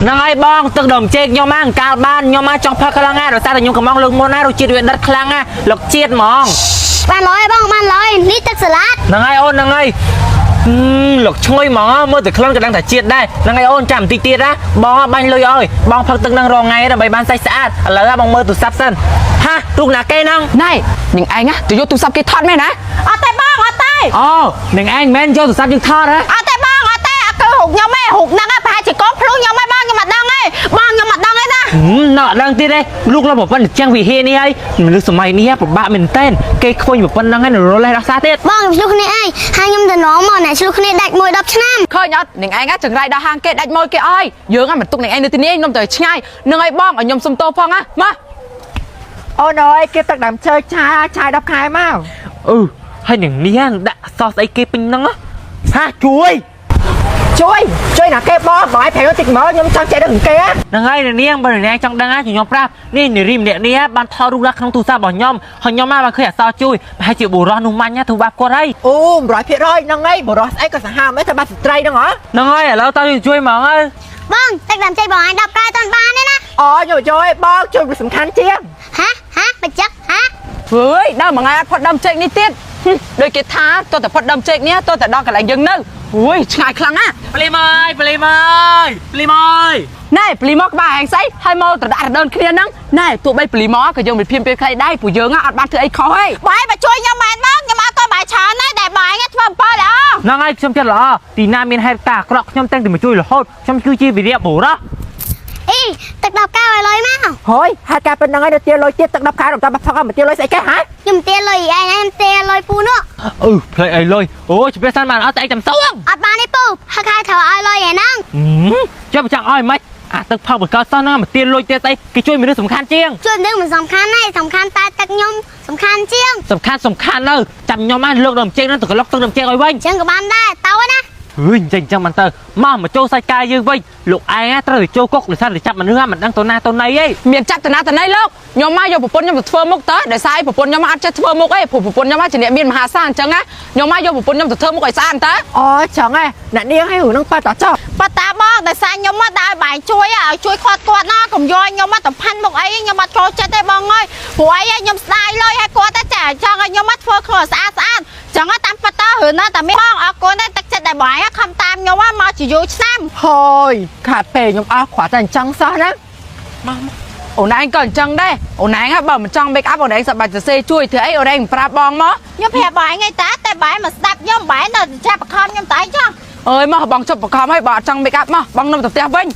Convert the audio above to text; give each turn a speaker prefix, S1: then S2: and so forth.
S1: ហ្នឹងហើយបងទឹកដុំចេកខ្ញុំមកកាលបានខ្ញុំមកចង់ផឹកខ្លាំងណាស់ដោយសារតែខ្ញុំកំងលើកមុនណារសជាតិវាដិតខ្លាំងណាលកជាតិហ្មង
S2: បានលយបងបានលយនេះទឹកសាឡាត់
S1: ហ្នឹងហើយអូនហ្នឹងហើយហឹមលកឈ្ងុយហ្មងមើលតែក្លិនក៏ដឹងថាជាតិដែរហ្នឹងហើយអូនចាំបន្តិចទៀតណាបងបាញ់លុយឲ្យបងផឹកទឹកហ្នឹងរងថ្ងៃដើម្បីបានសាច់ស្អាតឥឡូវបងមើលទូរស័ព្ទសិនហារូបណាគេហ្នឹង
S3: ណែនាងឯងណាទៅយកទូរស័ព្ទគេថតមែនណា
S4: អត់ទេបងអត់ទេ
S1: អូនឹងឯងមិនយកទូរស័ព្ទយើងថតហ៎
S4: អត់ទេបងអត់ទេអត់គឺរូបខ្ញុំទេរូបហ្នឹងប្រហែលជាកូនភ្លុះខ្ញុំទេបងខ្ញុំអត់ដឹងទេបងខ្ញុំអត់ដឹងទេណា
S1: ហឹមនៅអត់ដឹងទៀតទេលោកលោកប្រពន្ធជាងវិហារនេះហើយមនុស្សសម័យនេះពិបាកមែនតើគេខ្វញប្រពន្ធហ្នឹងហើយរលេះដោះសារទៀត
S2: បងខ្ញុំឆ្លុះគ្នាឯងហើយខ្ញុំទៅនាំមកអ្នកឆ្លុះគ្នាដាច់មួយ10ឆ្នាំ
S3: ឃើញអត់នាងឯងណាចង្រៃដល់ហាងគេដាច់ម៉ូយគេអើយយើងណាមិនទុកនាងឯងនៅទីនេះខ្ញុំទៅឆ្ងាយនឹងឲ្យបងឲ្យខ្ញុំសុំទោសផងណាមក
S5: អូនអើយគេទឹកដើមឈើឆាឆាយ10ខែមក
S1: អឺហើយនឹងនេះដាក់សោះស្អីគេពេញហ្នឹងហាជួយ
S5: ជួយជួយណាគេបងបងឲ្យប្រែតិចមើលខ្ញុំចង់ចេះដឹងគេ
S1: ហ្នឹងហើយនាងបើនាងចង់ដឹងខ្ញុំប្រាប់នេះនារីម្នាក់នេះបានថតរូបឡាក្នុងទូរស័ព្ទរបស់ខ្ញុំហើយខ្ញុំបានឃើញអសរជួយប្រហែលជាបុរសនោះមាញ់ធ្វើបាបគាត់ហើយ
S5: អូ100%ហ្នឹងហើយបរោះស្អីក៏សាហាវមែនតែបាត់ស្ត្រីហ្នឹងហ៎
S1: ហ្នឹងហើយឥឡូវតើយើងជួយហ្មងហើយ
S2: បងទឹកដើមចេកបងឯង10កែតាន់បានទេណា
S5: អូខ្ញុំជួយបងជួយវាសំខាន់ជាង
S2: ហាហាបច្ចឹកហា
S3: ហើយដល់មួយថ្ងៃអត់ផុតដើមចេកនេះទៀតហឹមដូចគេថាតើតែផុតដើមចេកនេះតើតែដល់កន្លែងយើងនៅអូយឆ្ងាយខ្លាំងណាស់
S1: ភ្លីមអើយភ្លីមអើយភ្លីមអើយ
S3: ណែពលីមកក្បាលឯងស្អីហើយមកត្រដាក់រដូនគ្នាហ្នឹងណែទោះបីពលីមកក៏យើងមិនភៀមពេលខ្លីដែរព្រោះយើងអត់បានធ្វើអីខុសទេ
S4: បាយមកជួយខ្ញុំមែនបងខ្ញុំអត់កូនបាយច្រើនណាស់តែបាយធ្វើអំពើល្អ
S1: ហ្នឹងហើយខ្ញុំចិត្តល្អទីណាមានហេតុការណ៍អាក្រក់ខ្ញុំតែងតែមកជួយរហូតខ្ញុំគឺជាវីរៈបុរស
S2: អីទឹក10កែឲ្យលុយមក
S5: ហើយហេតុការណ៍ប៉ុណ្្នឹងហើយនៅទាលុយទៀតទឹក10ខែរំតាបាត់ផឹកមកទាលុយស្អីគេហ៎
S2: ខ្ញុំទាលុយឯងខ្ញុំទាលុយពូនោះ
S1: អឺផ្លេចអីលុយអូជម្រាបសិនបានអត់តែឯងចាំសួង
S2: អត់បានទេពូហឹកហើយត្រូវឲ្យលុយឯហ្នឹង
S1: ចុះចាំឲ្យមិនអាទឹកផឹកបង្កើតសោះហ្នឹងមកទៀនលុយទៀតស្អីគេជួយមនុស្សសំខាន់ជាង
S2: ជួយនឹងមិនសំខាន់ទេសំខាន់តែទឹកខ្ញុំសំខាន់ជាង
S1: សំខាន់សំខាន់នៅចាំខ្ញុំបានលើកដើមចេកហ្នឹងទៅក្លុកទឹកដើមចេកឲ្យវិញ
S2: អញ្ចឹងក៏បានដែរតើណា
S1: ហឺអញ្ចឹងអញ្ចឹងបានទៅមកមកចូលសាច់កាយយើងវិញលោកឯងត្រូវទៅចូលគុកដោយសារតែចាប់មនុស្សមិនដឹងទៅណាទៅណីអី
S3: មានចាប់តាណាតាណីលោកខ្ញុំមកយកប្រពន្ធខ្ញុំទៅធ្វើមុខតើដោយសារឯប្រពន្ធខ្ញុំអត់ចេះធ្វើមុខអីព្រោះប្រពន្ធខ្ញុំជាអ្នកមានមហាសាលអញ្ចឹងណាខ្ញុំមកយកប្រពន្ធខ្ញុំទៅធ្វើមុខឲ្យស្អាតតើ
S5: អូចឹងហ៎អ្នកនាងឲ្យរឿងហ្នឹងប៉ះតចោ
S4: ប៉តាបងដោយសារខ្ញុំមកដើរបាយជួយឲ្យជួយគាត់គាត់ណាកុំយកខ្ញុំមកតំផាន់មុខអីខ្ញុំអត់ចូលចិត្តទេបងអើយព្រោះអីខ្ញុំស្ដាយលុយឲ្យគាត់តែចាចង់ឲ្យខ្ញុំមកធ្វើខ្លួនស្អាតស្អាតចឹងតាមប៉តារឿងណាតែមានបងអរគុណតែទឹកចិត្តដែលបងឯងខំតាមខ្ញុំមកជាយូរឆ្នាំ
S5: ហើយខាតពេលខ្ញុំអស់គ្រាន់តែអញ្ចឹងសោះណា
S3: អូនឯងក៏អញ្ចឹងដែរអូនឯងបើមិនចង់ make up អូនឯងសប្បាយសរសេរជួយធ្វើអីអូនឯងមិនប្រាប់បងមក
S4: ខ្ញុំប្រាប់បងឯងតាតែបងមកស្ដាប់ខ្ញុំបងនៅចាប់បខំខ្ញុំតែអញ្ចឹង
S3: អើយមកបងជប់បខំហើយបើអត់ចង់ make up មកបងនំទៅផ្ទះវិញ